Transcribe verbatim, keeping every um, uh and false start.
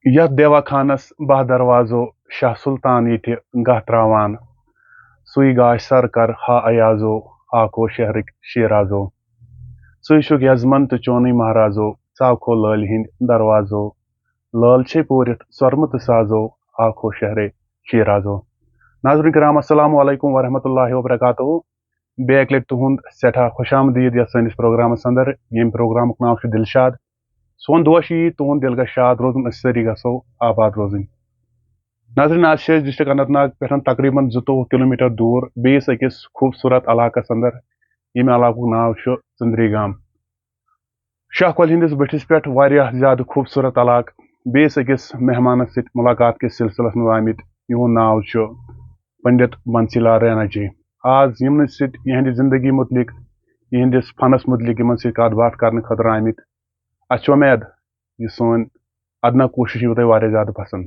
یتھ دیوا خانس باہ دروازو، شاہ سلطان ییٚتہِ گاہ تراوان۔ سُے گاش سر کر ہا ایازو، آکھو شہرٕکۍ شیرازو۔ سُے چھُکھ یزمن تہٕ چونٕے مہرازو، ژاو کھو لٲلۍ ہٕنٛدۍ دروازو۔ لٲل چھے پوٗرِتھ سۄرمہٕ تہٕ سازو، آکھو شہرے شیرازو۔ ناظرین کرام، السلام علیکم ورحمۃ اللہ وبرکاتہ۔ بیٚیہِ اَکہِ لَٹہِ تُہُنٛد سٮ۪ٹھاہ خۄش آمدید یَتھ سٲنِس پروگرامَس اَندَر، ییٚمہِ پروگرامُک ناو چھُ دِلشاد۔ سون دُعا چھُ یی، تُہُنٛد دِل گژھِ شاد روزُن، أسۍ سٲری گژھو آباد روزٕنۍ۔ ناظرین، آز چھِ أسۍ ڈسٹرکٹ اننت ناگ پٮ۪ٹھ تقریباً زٕتووُہ کلوٗمیٖٹر دوٗر بیٚیِس أکِس خوٗبصوٗرت علاقَس اَندَر، ییٚمہِ علاقُک ناو چھُ ژٔنٛدری گام۔ شاہ کۄلہِ ہٕنٛدِس بٔٹھِس پٮ۪ٹھ واریاہ زیادٕ خوٗبصوٗرت علاقہٕ، بیٚیِس أکِس مہمانَس سۭتۍ مُلاقات کِس سلسلس منٛز آمٕتۍ، یِہُنٛد ناو چھُ پنڈت بنسی لال رینا جی۔ آز یِمنٕے سۭتۍ یِہنٛدِ زندگی مُتعلِق، یِہنٛدِس فنس مُتعلِق یِمن سۭتۍ کتھ باتھ کرنہٕ خٲطرٕ آمٕتۍ۔ اسہِ چھِ وۄمید یہِ سٲنۍ ادنا کوٗشش یِیو تۄہہِ واریاہ زیادٕ پسند۔